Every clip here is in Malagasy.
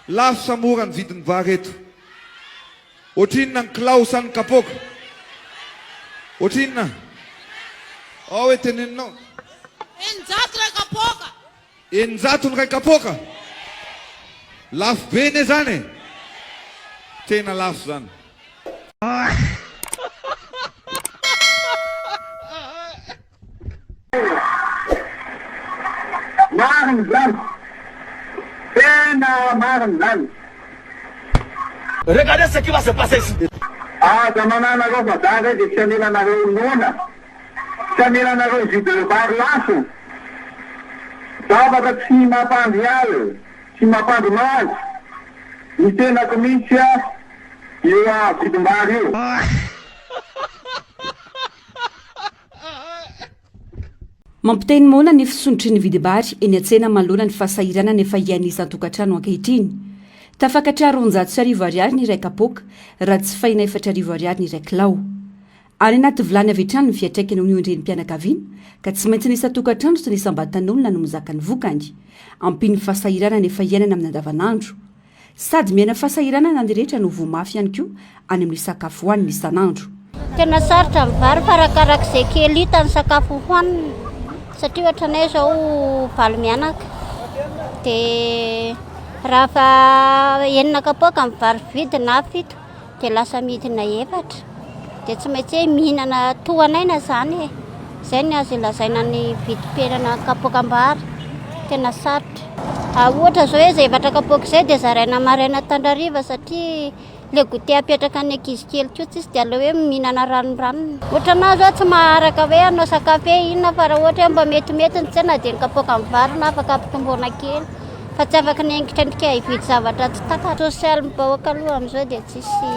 Lafo sa mora ny vidin'ny vary eto? Ohatrinona ny kilao sa ny kapoaka? Ohatrinona? Ao hoe teneninao. 600 iray kapoaka. 600 ny iray kapoaka? Lafo be anie zany e! Tena lafo zany. Marina izany. Tena marina izany. Regardez ce qui va se passer ici. Aza mananareo fa za ndray de tsy hamela anareo noana, tsy hamela anareo hividy vary lafo, zavatra tsy mampandry alina, tsy mampandry mandry ny tenako mihitsy ah io vidim-bary io. Mampiteny moana ny fisondrotry ny vidim-bary eny an-tsena manoloana ny fahasahiranana efa iain'ny isan-tokantrano ankehitriny. Tafakatra 1200 ariary ny iray kapoaka raha jifaina 4000 ariary ny iray kilao. Any anaty vilany avy hatrany ny fiantraikany ho ny renim-pianakaviana ka tsy maintsy ny isan-tokantrano sy ny isam-batan'olona no mizaka ny vokany. Ampian'ny fahasahiranana efa iainana amin'ny andavanandro. Sady miaina fahasahiranana ny rehetra no voa mafy ihany koa any amin'ny sakafo hohaniny isan'andro. Tena sarotra ny vary fa arakarak'izay kely hita ny sakafo hohanina satria ohatranay izao valo mianaka dia raha fa enina kapoaka ny vary vidy na fito dia lasa midina efatra dia tsy maintsy hoe mihinana tohan'aina izany e, izay ny azo ilazaina ny vidim-piainana kapoakam-bary, tena sarotra. Ah, ohatra izao hoe izay efatra kapoaka izay dia zaraina maraina tandrariva satria le goûter apetraka ny ankizy kely koa tsisy dia aleo hoe mihinana ranoranony. Ohatra anah zao tsy maharaka hoe hanao sakafo hoe inona fa raha ohatra hoe mba metimety ny tsena dia ny kapoakan'ny vary no afaka ampitomboana kely. Fa tsy afaka ny haingitrandrika hividy zavatra tsy takatra. Sosialim-bahoaka aloha amin'izao dia tsisy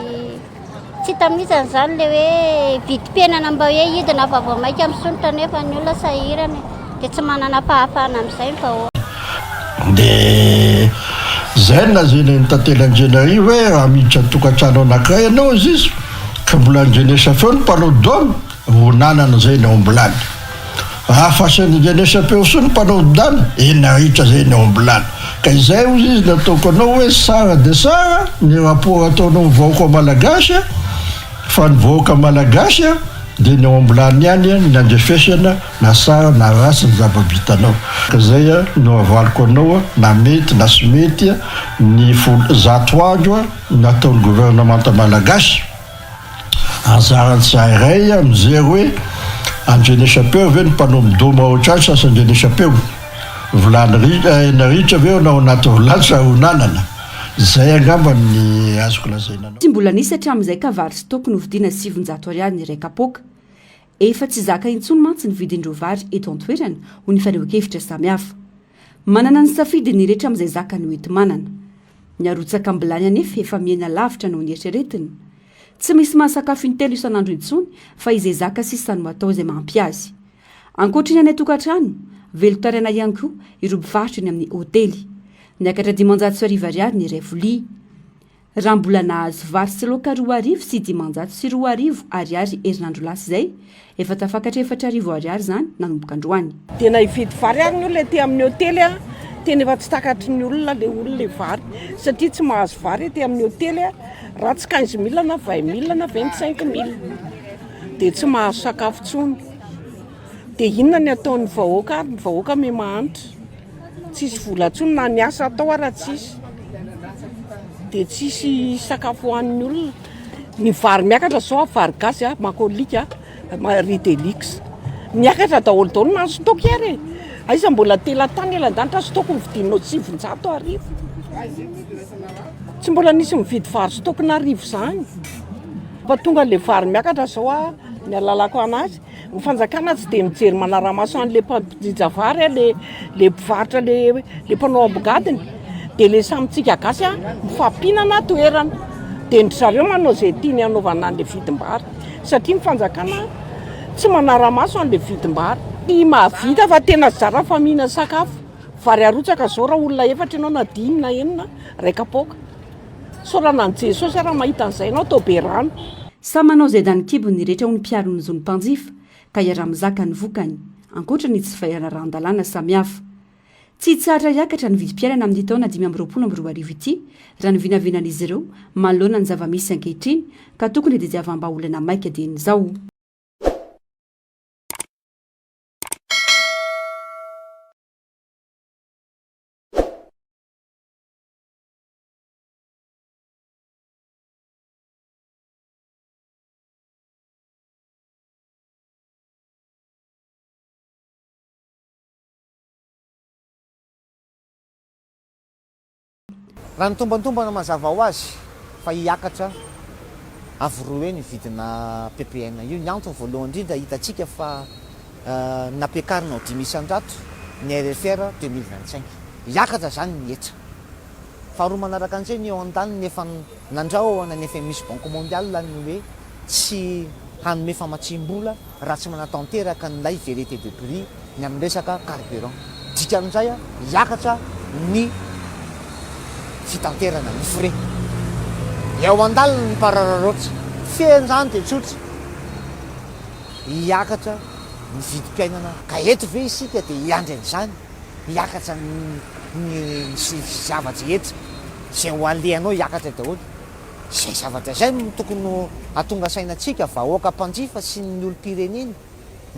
tsy hita mihitsy an'izany ilay hoe vidim-piainana mba hoe hidina fa vao mainka misondrotra nefa ny olona sahirana e. Dia tsy manana fahafahana amin'izay ny vahoaka. Dia izay no lazaina an'i Tantely Andrianarivo hoe raha miditra an-tokantrano anankiray ianao hozy izy ka mbola andrenesam-peo ny mpanao dôme, Ronanana izay ny ao am-bilany. Raha fahasengenesam-peo soa ny mpanao dana, enina ritra izay ny ao am-bilany. Ka izay hozy izy nataoko anao hoe sara dia sara ny rapport ataonao ny vahoaka malagasy fa ny vahoaka malagasy dia ny ao am-bilany ihany ny andrefesana na sara na ratsy ny zava-bitanao. Ka izay no avaliko anao na mety na tsy mety ny folo zato andro nataon'ny governemanta malagasy. Anjaran'ny tsirairay mijery hoe andrenesam-peo ve ny mpanao midoma ao an-trano sa tsy andrenesam-peo? Vilany ritra, hena ritra ve ao anaty vilany sa ronanana? Izay angamba ny azoko lazaina anao. Tsy mbola nisy hatramin'izay ka vary stock novidiana 900 ariary ny iray kapoaka. Efa tsy zaka intsony mantsy ny vidin'ireo vary eto an-toerana, hoy ny fanehoan-kevitra samihafa. Manana ny safidiny ny rehetra amin'izay zakany hoenti-manana. Ny arotsaka am-bilany anefa efa mihena lavitra noho ny eritreretina. Tsy misy mahasakafo intelo isan'andro intsony fa izay zaka sisa no atao izay mahampy azy. Ankoatry ny any an-tokantrano, velon-taraina ihany koa ireo mpivarotra eny amin'ny hotely. Niakatra 1500 ariary ny iray vilia. Raha mbola nahazo vary sy laoka 2502 ariary herinandro lasa izay, efa tafakatra 4000 ariary izany nanomboka androany. Dia na hividy vary ary ny olona ety amin'ny hotely a, tena efa tsy takatry ny olona le olona le vary satria tsy mahazo vary ety amin'ny hotely a, raha tsy quinze mille na vingt mille na vingt cinq mille dia tsy mahazo sakafo intsony. Dia inona ny ataon'ny vahoaka ary ny vahoaka miha mahantra. Tsisy vola intsony na ny asa atao ara tsisy. Dia tsisy sakafo hohanin'ny olona. Ny vary miakatra zao a, vary gasy a, makolika a, riz de luxe. Miakatra daholo daholo na ny stock ary e. Aiza mbola telatany elan-danitra stock no vidinao 900 arivo. Tsy mbola nisy mividy vary stock n'arivo izany. Fa tonga le vary miakatra zao a, ny alalako anazy. Ny fanjakana tsy dia mijery manara-maso an'le mpijinja vary a, le le mpivarotra le le mpanao ambongadiny, de le samy tsika gasy a mifampinana toerana, de ndry zareo manao zay tiany hanaovana an'le vidim-bary satria ny fanjakana tsy manara-maso an'le vidim-bary. Tsy mahavita fa tena zara fa mihinana sakafo, vary arotsaka zao raha olona efatra ianao na dimy na enina, iray kapoaka. Isaorana an'i Jesosy raha mahita an'izay ianao atao be rano. Samy manao izay danin-kibony ny rehetra ho ny mpiaro ny zon'ny mpanjifa ka iaraha-mizaka ny vokany, ankoatra ny tsy fahianarahan-dalàna samihafa. Tsy hitsahatra hiakatra ny vidim-piainana amin'ity taona 2025 ity, raha ny vinavinan'izy ireo, manoloana ny zava-misy ankehitriny, ka tokony hitadiavam-bahaolana maika dieny izao. Raha ny tombantombana mazava ho azy fa hiakatra avo roa heny io vidina ppn io. Ny antony voalohany indrindra hitantsika fa nampiakarina ho 5% ny RFR 2025. Hiakatra izany ny hetra. Faharoa manaraka an'izay ny eo andaniny efa nandrahona ny FMI sy Banque Mondiale ny hoe tsy hanome famatsiam-bola raha tsy manatanteraka an'ilay vérité de prix ny amin'ny resaka carburant. Dikan'izay, hiakatra ny fitanterana, ny frais. Eo an-dalana ny mparararaotra. Fehiny izany dia tsotra, hiakatra ny vidim-piainana. Ka eto ve isika dia hiandry an'izany? Hiakatra ny ny zava-drehetra izay ho alehanao hiakatra daholo. Izay zavatra izay no tokony ho hahatonga saina antsika vahoaka mpanjifa sy ny olom-pirenena.